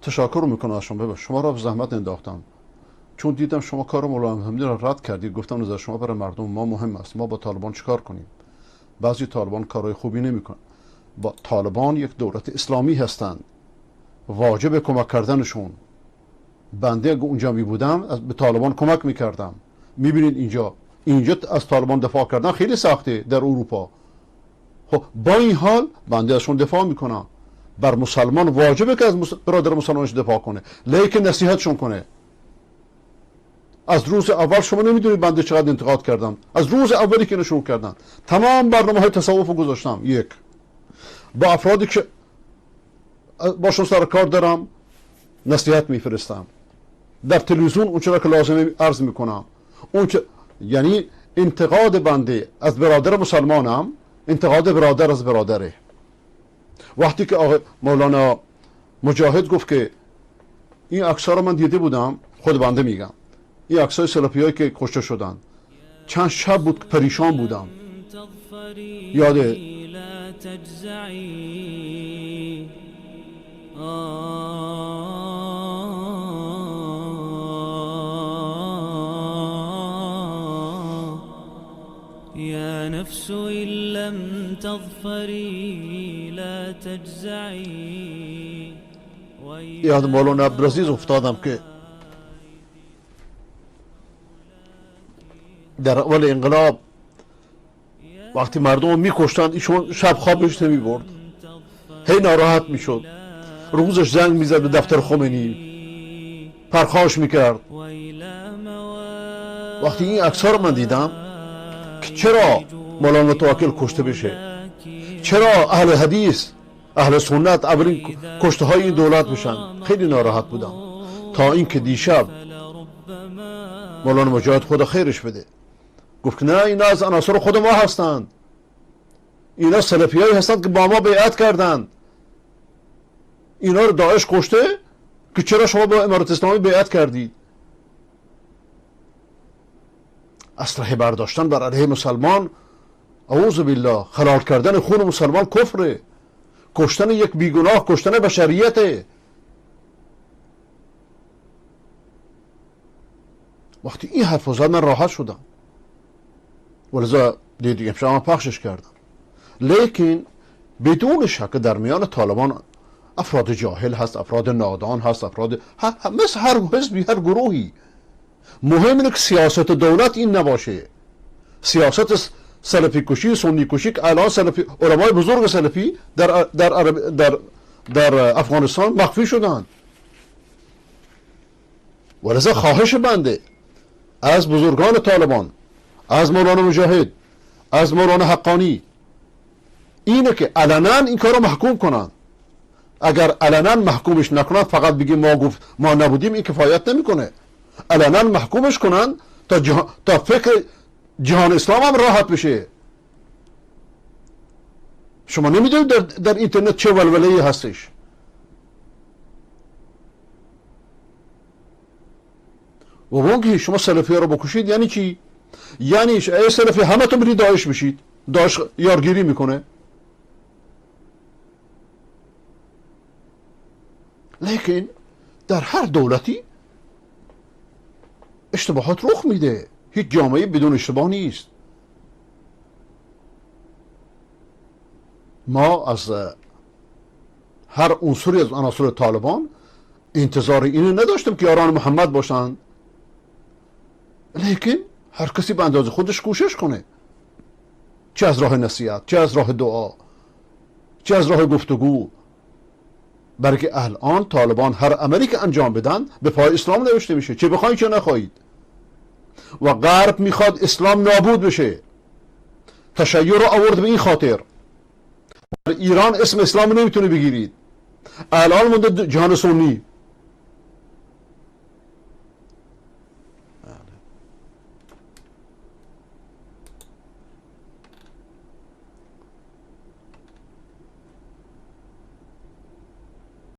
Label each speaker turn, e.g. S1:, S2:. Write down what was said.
S1: تشکر میکنم از شما، شما را به زحمت انداختم، چون دیدم شما کار مولانا حمدی را رد کردید. گفتم نظر شما برای مردم ما مهم است. ما با طالبان چیکار کنیم؟ بعضی طالبان کارهای خوبی نمیکنن. با طالبان یک دولت اسلامی هستند، واجب کمک کردنشون. بنده اگه اونجا می بودم به طالبان کمک میکردم. میبینید اینجا از طالبان دفاع کردن خیلی سخته در اروپا. خب با این حال بنده ازشون دفاع میکنم. بر مسلمان واجبه که از برادر مسلمانش دفاع کنه، لیکن نصیحتشون کنه. از روز اول شما نمیدونید بنده چقدر انتقاد کردم. از روز اولی که نشون کردن تمام برنامه های تصوف رو گذاشتم. یک، با افرادی که باشون سر کار دارم نصیحت میفرستم. در تلویزیون اون چرا که لازمه عرض میکنم. اون چه... یعنی انتقاد بنده از برادر مسلمانم، انتقاد برادر از برادره. وقتی که آقای مولانا مجاهد گفت که این عکس‌ها رو من دیده بودم، خود بنده میگم این عکس‌های سلفیایی که کشته شدن، چند شب بود که پریشان بودم. یاد
S2: يا نفس إن لم تظفري لا تجزعي.
S1: یاد مولانا عبدالعزیز افتادم که در اول انقلاب وقتی مردم میکشتند ایشون شب خوابش نمیبرد، هی ناراحت میشد، روزش زنگ میزد به دفتر خمینی، پرخاش میکرد. وقتی این عکس‌ها رو من دیدم که چرا مولانا توکل کشته بشه، چرا اهل حدیث اهل سنت اولین کشته های این دولت بشن، خیلی ناراحت بودم. تا اینکه دیشب مولانا مجاهد خدا خیرش بده گفت نه، اینا از عناصر خود ما هستند، اینا سلفیایی هستند که با ما بیعت کردند، اینا رو داعش کشته که چرا شما با امارت اسلامی بیعت کردید. اسلحه برداشتن بر علیه مسلمان، اعوذ بالله، خلال کردن خون مسلمان کفره، کشتن یک بیگناه کشتن بشریته. وقتی این حرف زد من راحت شدم، ولذا دیگه امشب من پخشش کردم. لیکن بدون شک در میان طالبان افراد جاهل هست، افراد نادان هست، افراد مثل هر حزبی هر گروهی. مهم اینه که سیاست دولت این نباشه، سیاست سلفی کشی سنی کشی که الان سلفی علمای بزرگ سلفی در در در در افغانستان مخفی شدند. ولذا خواهش بنده از بزرگان طالبان، از مولانا مجاهد، از مولانا حقانی اینه که علنا این کارو محکوم کنند. اگر علنا محکومش نکنند، فقط بگیم ما گفت ما نبودیم، این کفایت نمیکنه. علنا محکومش کنند تا فکر جهان اسلام هم راحت بشه. شما نمیدونید در اینترنت چه ولوله‌ای هستش. و اون شما سلفی رو بکشید یعنی چی؟ یعنی ای سلفی همه تو برید داعش بشید، داعش یارگیری میکنه. لیکن در هر دولتی اشتباهات رخ میده، هیچ جامعه بدون اشتباه نیست. ما از هر عنصری از عناصر طالبان انتظار اینو نداشتیم که یاران محمد باشند، لیکن هر کسی به اندازه خودش کوشش کنه، چه از راه نصیحت، چه از راه دعا، چه از راه گفتگو. برای که الان طالبان هر عملی که انجام بدن به پای اسلام نوشته میشه، چه بخواید چه نخواهید. و غرب میخواد اسلام نابود بشه، تشیع رو آورد به این خاطر. در ایران اسم اسلام نمیتونه بگیرید، الان مونده جهان سنی.